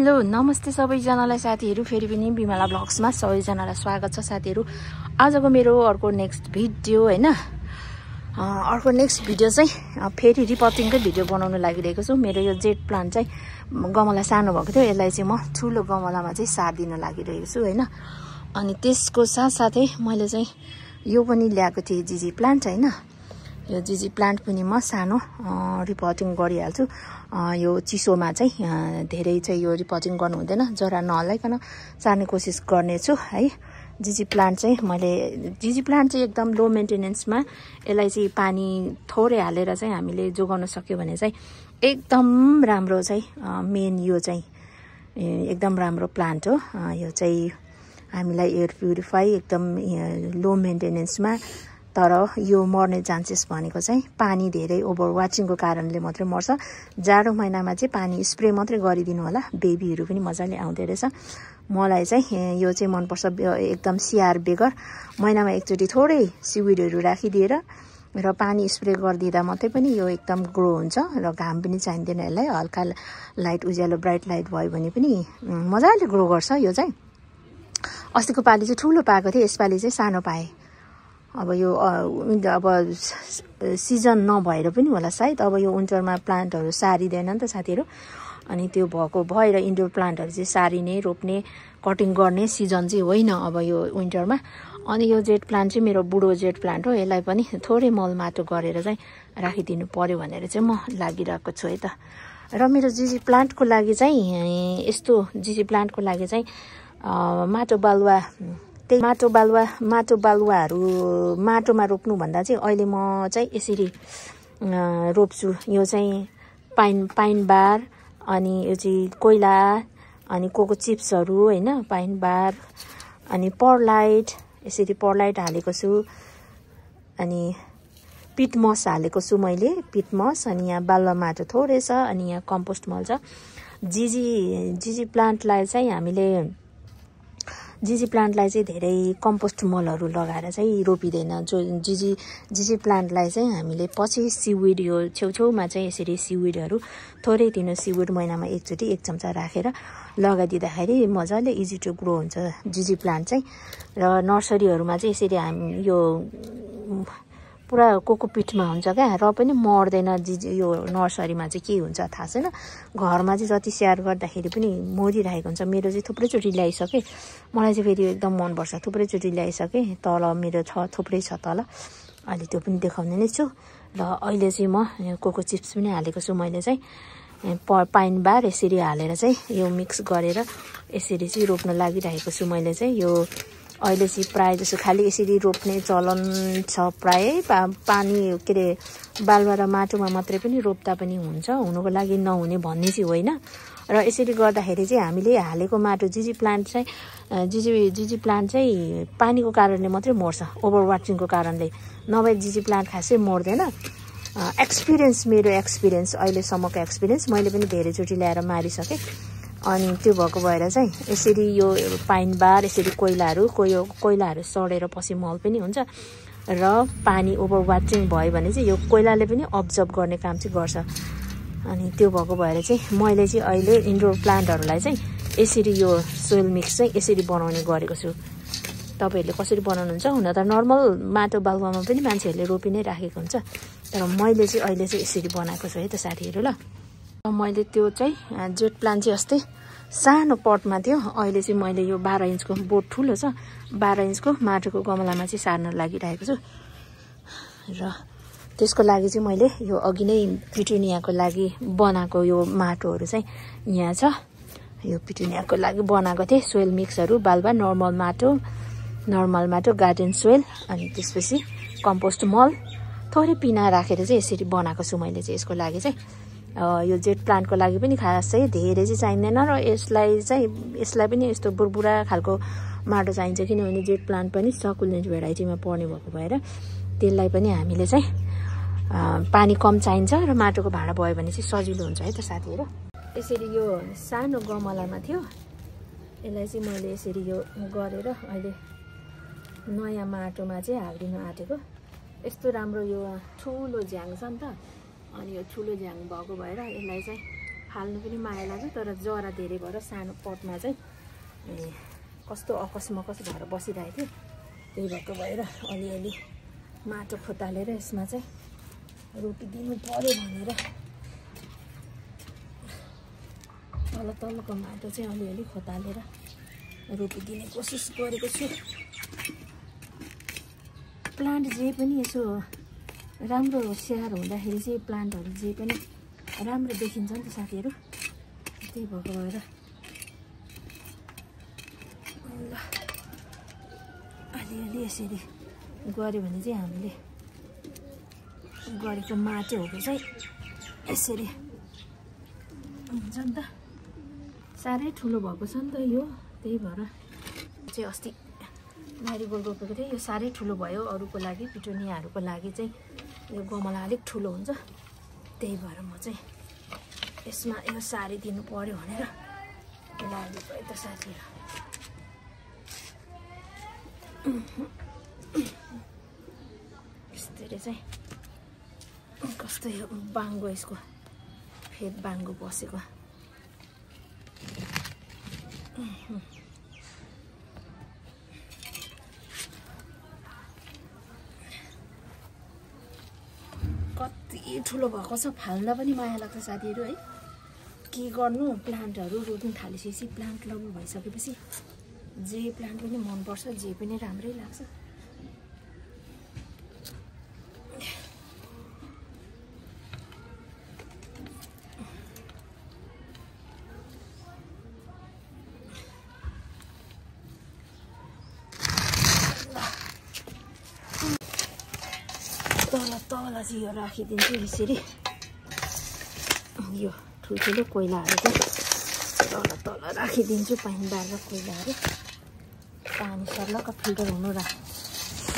Hello नमस्ते सबैजनालाई साथीहरू, फेरि पनि बिमला ब्लग्समा सबैजनालाई स्वागत छ साथीहरू। आजको मेरो अर्को नेक्स्ट भिडियो हैन, अर्को नेक्स्ट भिडियो चाहिँ फेरि रिपोर्टिङकै भिडियो बनाउन लागिरहेको छु। मेरो यो जेट प्लान्ट चाहिँ गमला सानो भएको थियो, यसलाई चाहिँ म ठुलो गमलामा चाहिँ सार दिन लागिरहेको छु हैन। अनि त्यसको साथसाथै मैले चाहिँ यो पनि ल्याएको थिएँ जिजी प्लान्ट हैन। यो जिजी प्लान्ट पनि म सानो रिपोर्टिङ गरिहाल्छु। यो चिसोमा चाहिँ धेरै चाहिँ यो रिपोर्टिङ गर्नु हुँदैन, जरा नहलाइकन सार्ने कोसिस गर्नेछु है। जिजी प्लान्ट चाहिँ एकदम लो मेन्टेनेन्समा, यसलाई चाहिँ पानी थोरै हालेर चाहिँ हामीले जोगाउन सक्यो भने चाहिँ एकदम राम्रो चाहिँ मेन यो चाहिँ एकदम राम्रो प्लान्ट हो। यो चाहिँ हामीलाई एयर प्युरिफाई एकदम लो मेन्टेनेन्समा, तर यो मर्ने चान्सेस भनेको चाहिँ पानी धेरै ओभर वाचिङको कारणले मात्रै मर्छ। जाडो महिनामा चाहिँ पानी स्प्रे मात्रै गरिदिनु होला, बेबीहरू पनि मजाले आउँदै रहेछ। मलाई चाहिँ यो चाहिँ मनपर्छ, एकदम स्याहार बेगर महिनामा एकचोटि थोरै सिविडहरू राखिदिएर र पानी स्प्रे गरिदिँदा मात्रै पनि यो एकदम ग्रो हुन्छ र घाम पनि चाहिँदैन यसलाई। हल्का लाइट उज्यालो ब्राइट लाइट भयो भने पनि मजाले ग्रो गर्छ। यो चाहिँ अस्तिको पालि चाहिँ ठुलो पाएको थिएँ, यसपालि चाहिँ सानो पाएँ। अब यो अब सिजन नभएर पनि होला सायद, अब यो विन्टरमा प्लान्टहरू सारिँदैन नि त साथीहरू। अनि त्यो भएर इन्डोर प्लान्टहरू चाहिँ सारिने, रोप्ने, कटिङ गर्ने सिजन चाहिँ होइन अब यो विन्टरमा। अनि यो जेट प्लान्ट चाहिँ मेरो बुढो जेट प्लान्ट हो, यसलाई पनि थोरै मलमाटो गरेर चाहिँ राखिदिनु पर्यो भनेर चाहिँ म लागिरहेको छु है त। र मेरो जिजी प्लान्टको लागि चाहिँ यस्तो, जिजी प्लान्टको लागि चाहिँ माटो बालुवाहरू माटोमा रोप्नु भन्दा चाहिँ अहिले म चाहिँ यसरी रोप्छु। यो चाहिँ पाइन बार, अनि यो चाहिँ कोइला, अनि कोको चिप्सहरू हैन, पाइन बार, अनि पर्लाइट, यसरी पर्लाइट हालेको छु। अनि पिट मस हालेको छु मैले, पिट मस। अनि यहाँ बालुवा माटो थोरै छ, अनि यहाँ कम्पोस्ट मल छ। जिजी प्लान्टलाई चाहिँ धेरै कम्पोस्ट मलहरू लगाएर चाहिँ रोपिँदैन। जो जिजी प्लान्टलाई चाहिँ हामीले पछि सिविड, यो छेउछेउमा चाहिँ यसरी सिविडहरू थोरै दिनु, सिविड महिनामा एकचोटि 1 चम्चा राखेर लगाइदिँदाखेरि मजाले इजी टु ग्रो हुन्छ जिजी प्लान्ट चाहिँ। र नर्सरीहरूमा चाहिँ यसरी हामी यो पुरा कोकोपिटमा हुन्छ क्या, र पनि मर्दैन। यो नर्सरीमा चाहिँ के हुन्छ थाहा छैन, घरमा चाहिँ जति स्याहार गर्दाखेरि पनि मरिरहेको हुन्छ। मेरो चाहिँ थुप्रैचोटि ल्याइसकेँ, मलाई चाहिँ फेरि एकदम मनपर्छ, थुप्रैचोटि ल्याइसकेँ। तल मेरो थुप्रै छ तल, अहिले त्यो पनि देखाउने नै छु। र अहिले चाहिँ म कोको चिप्स पनि हालेको छु मैले चाहिँ, पाइन बार यसरी हालेर चाहिँ यो मिक्स गरेर यसरी चाहिँ रोप्न लागिरहेको छु मैले चाहिँ। यो अहिले चाहिँ प्रायः जसो खालि यसरी रोप्ने चलन छ प्रायः, पानी के अरे बालुवा र माटोमा मात्रै पनि रोप्दा पनि हुन्छ, हुनुको लागि नहुने भन्ने चाहिँ होइन। र यसरी गर्दाखेरि चाहिँ हामीले हालेको माटो जिजी प्लान्ट चाहिँ पानीको कारणले मात्रै मर्छ, ओभर वाटरिङको कारणले, नभए जिजी प्लान्ट खासै मर्दैन। मेरो एक्सपिरियन्स, अहिलेसम्मको एक्सपिरियन्स, मैले पनि धेरैचोटि ल्याएर मारिसकेँ। अनि त्यो भएको भएर चाहिँ यसरी यो पाइन बार, यसरी कोइलाहरू सडेर पछि मल पनि हुन्छ। र पानी ओभर वाटरिङ भयो भने चाहिँ यो कोइलाले पनि अब्जर्भ गर्ने काम चाहिँ गर्छ। अनि त्यो भएको भएर चाहिँ मैले चाहिँ अहिले इन्डोर प्लान्टहरूलाई चाहिँ यसरी यो सोइल मिक्स चाहिँ यसरी बनाउने गरेको छु। तपाईँहरूले कसरी बनाउनुहुन्छ? हुन त नर्मल माटो बालुवामा पनि मान्छेहरूले रोपि नै राखेको हुन्छ, तर मैले चाहिँ अहिले चाहिँ यसरी बनाएको छु है त साथीहरू। ल मैले त्यो चाहिँ जेट प्लान्ट चाहिँ अस्ति सानो पटमा थियो, अहिले चाहिँ मैले यो 12 इन्चको, बोट ठुलो छ, 12 इन्चको माटोको गमलामा चाहिँ सार्न लागिरहेको छु। र त्यसको लागि चाहिँ मैले यो अघि नै पिटुनियाको लागि बनाएको यो माटोहरू चाहिँ यहाँ छ। यो पिटुनियाको लागि बनाएको थिएँ सोइल मिक्सहरू, बालुवा, नर्मल माटो, गार्डन सोइल, अनि त्यसपछि कम्पोस्ट मल थोरै पिना राखेर चाहिँ यसरी बनाएको छु मैले चाहिँ। यसको लागि चाहिँ यो जेट प्लान्टको लागि पनि खासै धेरै चाहिँ चाहिँदैन, र यसलाई पनि यस्तो बुरबुरा खालको माटो चाहिन्छ, किनभने जेट प्लान्ट पनि सकुलेन्ट भेराइटीमा पर्ने भएको भएर त्यसलाई पनि हामीले चाहिँ पानी कम चाहिन्छ, र माटोको भाँडा भयो भने चाहिँ सजिलो हुन्छ है त साथीहरू। यसरी यो सानो गमलामा थियो, यसलाई चाहिँ मैले यसरी यो गरेर अहिले नयाँ माटोमा चाहिँ हालिदिन आँटेको। यस्तो राम्रो यो ठुलो झ्याङ छ नि त, अनि यो ठुलो झ्याङ भएको भएर यसलाई चाहिँ फाल्नु पनि माया लाग्यो, तर जरा धेरै भएर सानो पटमा चाहिँ कस्तो अकस्मकस भएर बसिरहेको थियो। त्यही भएको भएर अलिअलि माटो खोतालेर यसमा चाहिँ रोपिदिनु पर्यो भनेर तलको माटो चाहिँ अलिअलि खोतालेर रोपिदिने कोसिस गरेको छु। प्लान्ट जे पनि यसो राम्रो स्याहार हुँदाखेरि चाहिँ प्लान्टहरू जे पनि राम्रो देखिन्छ नि त साथीहरू। त्यही भएको भएर ल अलिअलि यसरी गऱ्यो भने चाहिँ हामीले गरेको माटो हो कि चाहिँ यसरी हुन्छ नि त। साह्रै ठुलो भएको छ नि त यो, त्यही भएर चाहिँ अस्ति म्यारिगोल्ड रोपेको थिएँ। यो साह्रै ठुलो भयो अरूको लागि, पिटोनियाहरूको लागि चाहिँ यो गमला अलिक ठुलो हुन्छ। त्यही भएर म चाहिँ यसमा यो सारी दिनु पर्यो भनेर लागेको है त साथीहरू। यस्तरी चाहिँ कस्तो यो बाङ्गो, यसको फेद बाङ्गो बसेको। कति ठुलो भएको छ, फाल्दा पनि माया लाग्छ साथीहरू है। के गर्नु, प्लान्टहरू रोप्नु थालिसकेपछि, प्लान्ट लभर भइसकेपछि जे प्लान्ट पनि मनपर्छ, जे पनि राम्रै लाग्छ। तल चाहिँ यो राखिदिन्छु यसरी। यो ठुल्ठुलो कोइलाहरू चाहिँ तल राखिदिन्छु, पानी बार्दा कोइलाहरू पानी सर्लक्क फिल्टर हुनु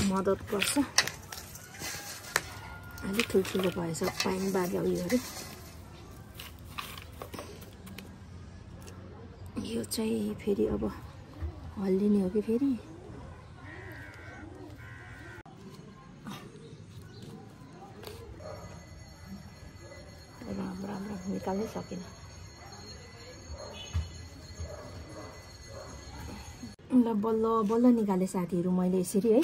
मद्दत गर्छ। अलिक ठुल्ठुलो भएछ पानी बार्दा उयोहरू। यो चाहिँ फेरि अब हल्लिने हो कि फेरि राम्रो निकाल्नै सकिनँ। ल बल्ल बल्ल निकालेँ साथीहरू मैले यसरी है।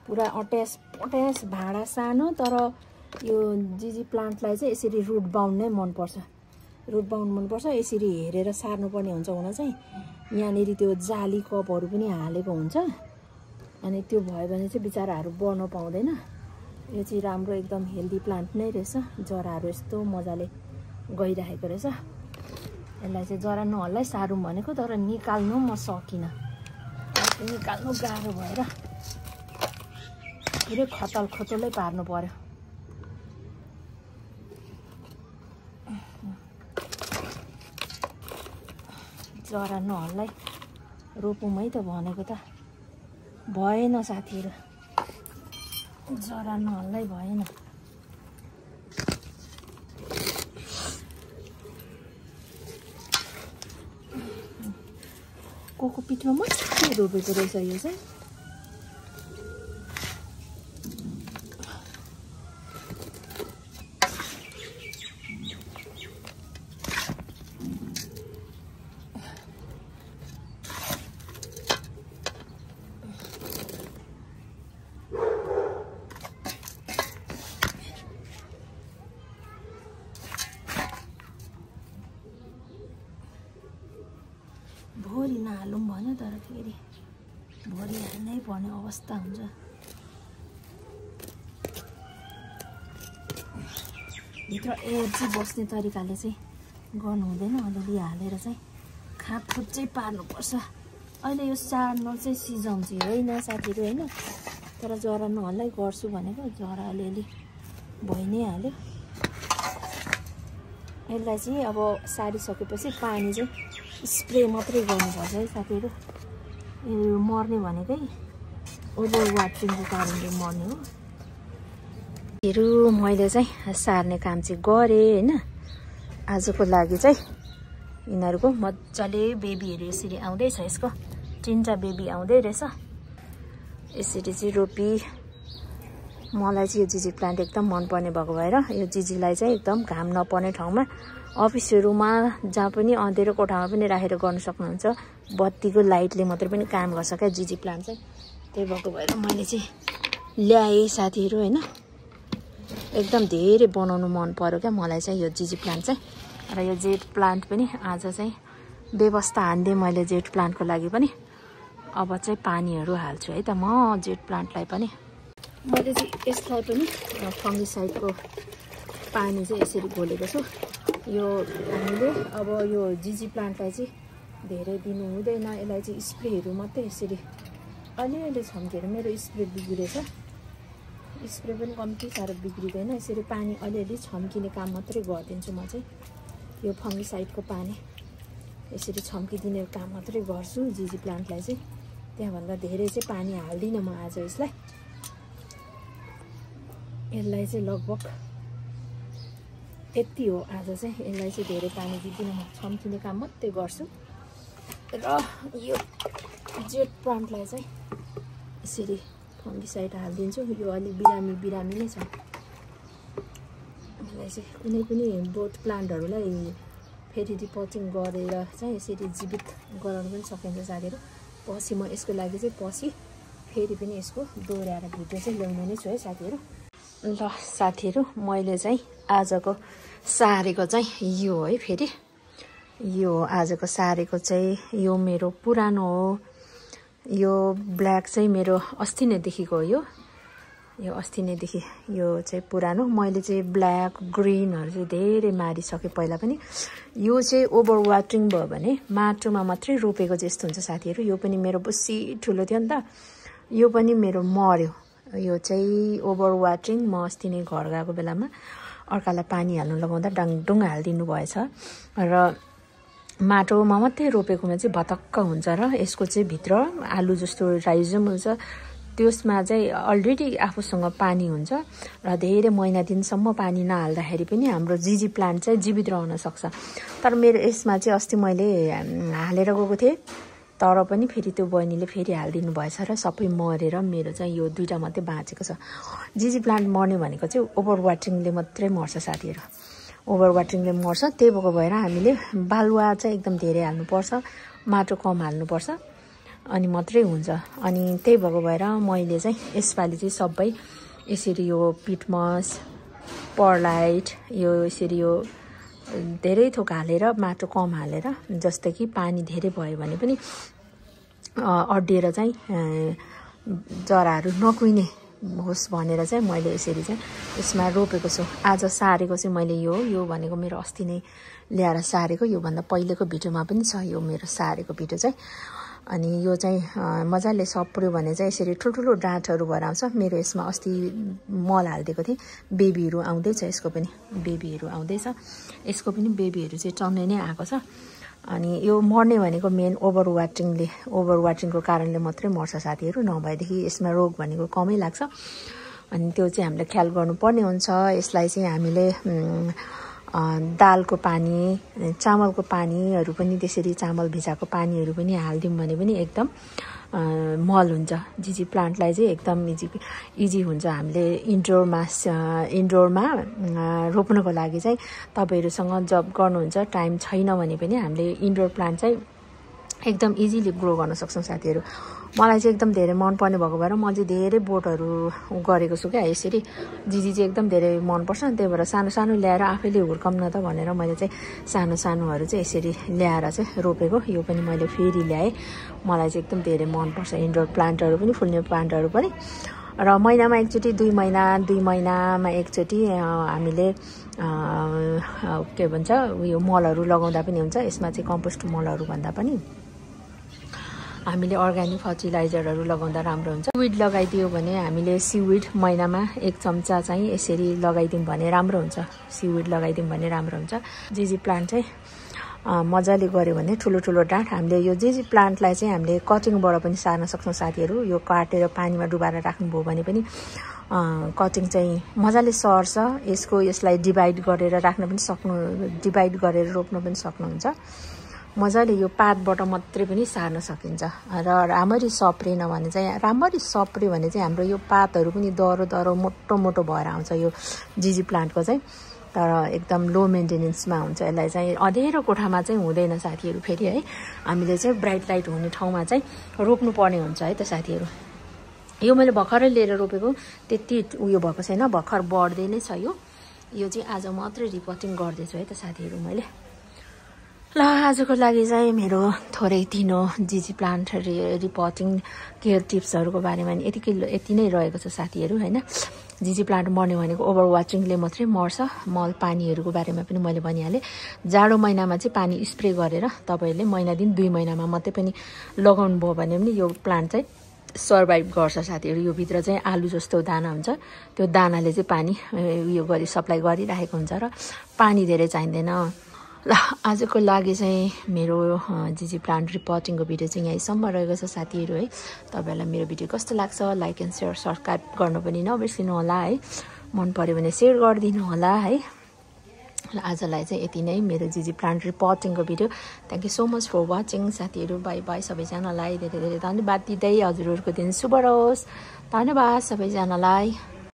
पुरा अट्यास भाँडा सानो, तर यो जिजी प्लान्टलाई चाहिँ यसरी रुट बाउन्ड नै मनपर्छ। रुट बाउन्ड मनपर्छ, यसरी हेरेर सार्नुपर्ने हुन्छ। हुन चाहिँ यहाँनिर त्यो जाली कपहरू पनि हालेको हुन्छ, अनि त्यो भयो भने चाहिँ बिचराहरू बढ्न पाउँदैन। यो चाहिँ राम्रो एकदम हेल्दी प्लान्ट नै रहेछ। जराहरू यस्तो मजाले गइरहेको रहेछ। यसलाई चाहिँ जरा नहल्लाई सारौँ भनेको, तर निकाल्नु म सकिनँ। निकाल्नु गाह्रो भएर पुरै खतलै पार्नु पर्यो। जरा नहल्लाई रोपौँ है त भनेको त भएन साथीहरू, जरा नहल्लाई भएन। कोकोपिटमा मजाले रोपेको रहेछ यो चाहिँ। भोलि नहालौँ भन्यो, तर फेरि भोलि हाल्नै पर्ने अवस्था हुन्छ। भित्र एयर चाहिँ बस्ने तरिकाले चाहिँ गर्नु हुँदैन। अलिअलि हालेर चाहिँ खापखुप चाहिँ पार्नुपर्छ। अहिले यो सार्नु चाहिँ सिजन चाहिँ होइन साथीहरू होइन, तर जरा नहल्लाई गर्छु भनेको। जरा अलिअलि भइ नै हाल्यो। यसलाई चाहिँ अब सारिसकेपछि पानी चाहिँ स्प्रे मात्रै गर्नुपर्छ है साथीहरू। यो मर्ने भनेकै ओभर वाटरिङको कारणले मर्ने हो। मैले चाहिँ सार्ने काम चाहिँ गरेँ होइन। आजको लागि चाहिँ यिनीहरूको मजाले बेबीहरू यसरी आउँदैछ। यसको 3टा बेबी आउँदै रहेछ। यसरी चाहिँ रोपी। मलाई चाहिँ यो जिजी प्लान्ट एकदम मनपर्ने भएको भएर यो जिजीलाई चाहिँ एकदम घाम नपर्ने ठाउँमा अफिसहरुमा जहाँ पनि अँधेरो कोठामा पनि राखेर गर्न सक्नुहुन्छ बत्तीको लाइटले मात्रै पनि काम गर्छ क्या जिजी प्लान्ट चाहिँ त्यही भएको भएर मैले चाहिँ ल्याएँ साथीहरु हैन एकदम धेरै बनाउनु मन पर्यो क्या मलाई चाहिँ यो जिजी प्लान्ट चाहिँ र यो जेट प्लान्ट पनि आज चाहिँ व्यवस्था हान्दै मैले जेट प्लान्टको लागि पनि अब चाहिँ पानीहरु हाल्छु है त म जेट प्लान्टलाई पनि मैले चाहिँ यसलाई पनि फंगिसाइडको पानी चाहिँ यसरी घोलेको छु यो हामीले अब यो जिजी प्लान्टलाई चाहिँ धेरै दिनु हुँदैन यसलाई चाहिँ स्प्रेहरु मात्रै यसरी अलिअलि छम्केर मेरो स्प्रे बिग्रेछ स्प्रे पनि कम्ती साह्रो बिग्रिदैन यसरी पानी अलिअलि छम्किने काम मात्रै गर्दिन्छु म चाहिँ यो फंगिसाइडको पानी यसरी छम्किदिने काम मात्रै गर्छु जिजी प्लान्टलाई चाहिँ त्यहाँ भन्दा धेरै चाहिँ पानी हाल्दिन म आज यसलाई चाहिँ लगभग यति हो आज चाहिँ यसलाई चाहिँ धेरै पानी दिदिन म छम्किने काम मात्रै गर्छु र यो जेट प्लान्टलाई चाहिँ यसरी फंगिसाइड हाल्दिन्छु यो अलि बिरामी नै छ यसलाई चाहिँ कुनै पनि बोट प्लान्टहरुलाई फेरि रिपोर्टिङ गरेर चाहिँ यसरी जीवित गराउन पनि सकिन्छ साथीहरु पछि म यसको लागि चाहिँ पछि फेरि पनि यसको दोहोर्याएर भिडियो चाहिँ ल्याउने नै छु है साथीहरु ल साथीहरु मैले चाहिँ आजको सारेको चाहिँ यो है फेरि यो आजको सारेको चाहिँ यो मेरो पुरानो हो यो ब्ल्याक चाहिँ मेरो अस्ति नै देखिको हो यो अस्ति नै देखि यो चाहिँ पुरानो मैले चाहिँ ब्ल्याक ग्रीनहरु चाहिँ धेरै मारिसके पहिला पनि यो चाहिँ ओभर वाटरिङ भयो भने माटोमा मात्रै रोपेको जस्तो हुन्छ साथीहरु यो पनि मेरो बुस्सी ठुलो थियो नि त यो पनि मेरो मर्यो यो चाहिँ ओभर वाटरिङ म अस्ति नै घर गएको बेलामा अर्कालाई पानी हाल्नु लगाउँदा डाङडुङ हाल्दिनु भएछ र माटोमा मात्रै रोपेकोमा चाहिँ भतक्क हुन्छ र यसको चाहिँ भित्र आलु जस्तो राइजम हुन्छ त्यसमा चाहिँ अलरेडी आफूसँग पानी हुन्छ र धेरै महिना दिनसम्म पानी नहाल्दाखेरि पनि हाम्रो जिजी प्लान्ट चाहिँ जीवित रहन सक्छ तर मेरो यसमा चाहिँ अस्ति मैले हालेर गएको थिएँ तर पनि फेरि त्यो बहिनीले फेरि हाल्दिनु भएछ र सबै मरेर मेरो चाहिँ यो दुईटा मात्रै बाँचेको छ जिजी प्लान्ट मर्ने भनेको चाहिँ ओभर वाटरिङले मात्रै मर्छ साथीहरु ओभर वाटरिङले मर्छ त्यही भएको भएर हामीले बालुवा चाहिँ एकदम धेरै हाल्नुपर्छ माटो कम हाल्नुपर्छ अनि मात्रै हुन्छ अनि त्यही भएको भएर मैले चाहिँ यसपालि चाहिँ सबै यसरी यो पिटमस परलाइट यो यसरी यो धेरै थोक हालेर माटो कम हालेर जस्तै कि पानी धेरै भयो भने पनि अड्डिएर चाहिँ जराहरू नकुइने होस् भनेर चाहिँ मैले यसरी चाहिँ यसमा रोपेको छु आज सारेको चाहिँ मैले यो भनेको मेरो अस्ति नै ल्याएर सारेको यो भन्दा पहिलेको भिडियोमा पनि छ यो मेरो सारेको भिडियो चाहिँ अनि यो चाहिँ मजाले सप्रियो भने चाहिँ यसरी ठुलठुलो डाँठहरू भएर आउँछ मेरो यसमा अस्ति मल हाल्दिएको थिएँ बेबीहरू आउँदैछ यसको पनि बेबीहरू आउँदैछ यसको पनि बेबीहरू चाहिँ टन्नै नै आएको छ अनि यो मर्ने भनेको मेन ओभर वाटरिङको कारणले मात्रै मर्छ साथीहरु नभएदेखि यसमा रोग भनेको कमै लाग्छ अनि त्यो चाहिँ हामीले ख्याल गर्नुपर्ने हुन्छ यसलाई चाहिँ हामीले दालको पानी चामलको पानीहरू पनि त्यसरी चामल भिजाएको पानीहरू पनि हाल्दियौं भने पनि एकदम मल हुन्छ जिजी प्लान्टलाई चाहिँ एकदम इजी हुन्छ हामीले इन्डोरमा रोप्नको लागि चाहिँ तपाईहरुसँग जब गर्नुहुन्छ टाइम छैन भने पनि हामीले इन्डोर प्लान्ट चाहिँ एकदम इजिली ग्रो गर्न सक्छौं साथीहरु मलाई चाहिँ एकदम धेरै मन पर्ने भएको भएर म चाहिँ धेरै बोटहरु गरेको छु क्या यसरी जिजी चाहिँ एकदम धेरै मन पर्छ त्यही भएर सानो सानो ल्याएर आफैले हुर्काउन त भनेर मैले चाहिँ सानो सानोहरु चाहिँ यसरी ल्याएर चाहिँ रोपेको यो पनि मैले फेरि ल्याए मलाई चाहिँ एकदम धेरै मन पर्छ इन्डोर प्लान्टहरु पनि फुल्ने प्लान्टहरु पनि र महिनामा एकचोटी 2 महिनामा एकचोटी हामीले के भन्छ यो मलहरु लगाउँदा पनि हुन्छ यसमा चाहिँ कम्पोस्ट मलहरु भन्दा पनि हामीले अर्गानिक फर्टिलाइजरहरु लगाउँदा राम्रो हुन्छ सिविड लगाइदियो भने हामीले सिविड महिनामा 1 चम्चा चाहिँ यसरी लगाइदियौं भने राम्रो हुन्छ सिविड लगाइदियौं भने राम्रो हुन्छ जिजी प्लान्ट चाहिँ मजाले गर्यो भने ठुलो डाँठ हामीले यो जिजी प्लान्टलाई चाहिँ हामीले कटिङबाट पनि सार्न सक्छौं साथीहरु यो काटेर पानीमा डुबाएर राख्नुभयो भने पनि कटिङ चाहिँ मजाले सर्छ यसलाई डिभाइड गरेर राख्न पनि डिभाइड गरेर रोप्न पनि सक्नुहुन्छ मजाले यो पातबाट मात्रै पनि सार्न सकिन्छ र राम्ररी सप्रेन भने चाहिँ हाम्रो यो पातहरु पनि दरो मोटो भएर आउँछ यो जिजी प्लान्टको चाहिँ तर एकदम लो मेन्टेनेन्समा हुन्छ। यसलाई चाहिँ अँधेरो कोठामा चाहिँ हुँदैन साथीहरू फेरि है। हामीले चाहिँ ब्राइट लाइट हुने ठाउँमा चाहिँ रोप्नु पर्ने हुन्छ है त साथीहरू। यो मैले भर्खरै लिएर रोपेको, त्यति उयो भएको छैन, भर्खर बढ्दै नै छ। यो चाहिँ आज मात्रै रिपोर्टिङ गर्दैछु है त साथीहरू मैले। ल आजको लागि चाहिँ मेरो थोरै तिनो जिजी प्लान्ट रिपोर्टिङ केयर टिप्सहरूको बारेमा यति नै रहेको छ साथीहरू होइन। जिजी प्लान्ट मर्ने भनेको ओभर वाचिङले मात्रै मर्छ। मल पानीहरूको बारेमा पनि मैले भनिहालेँ। जाडो महिनामा चाहिँ पानी स्प्रे गरेर तपाईँहरूले महिना दिन 2 महिनामा मात्रै पनि लगाउनु भयो भने पनि यो प्लान्ट चाहिँ सर्भाइभ गर्छ साथीहरू। यो भित्र चाहिँ आलु जस्तो दाना हुन्छ, त्यो दानाले चाहिँ पानी उयो गरी सप्लाई गरिरहेको हुन्छ र पानी धेरै चाहिँदैन। ल आजको लागि चाहिँ मेरो जिजी प्लान्ट रिपोर्टिङको भिडियो चाहिँ यहीँसम्म रहेको छ साथीहरू है। तपाईँहरूलाई मेरो भिडियो कस्तो लाग्छ लाइक एन्ड सेयर सब्सक्राइब गर्नु पनि नबिर्सिनु होला है। मन पर्यो भने सेयर गरिदिनु होला है। ल आजलाई चाहिँ यति नै मेरो जिजी प्लान्ट रिपोर्टिङको video. Thank you so much for watching साथीहरू। बाई बाई सबैजनालाई धेरै धेरै धन्यवाद दिँदै हजुरहरूको दिन शुभ रहोस्। धन्यवाद सबैजनालाई।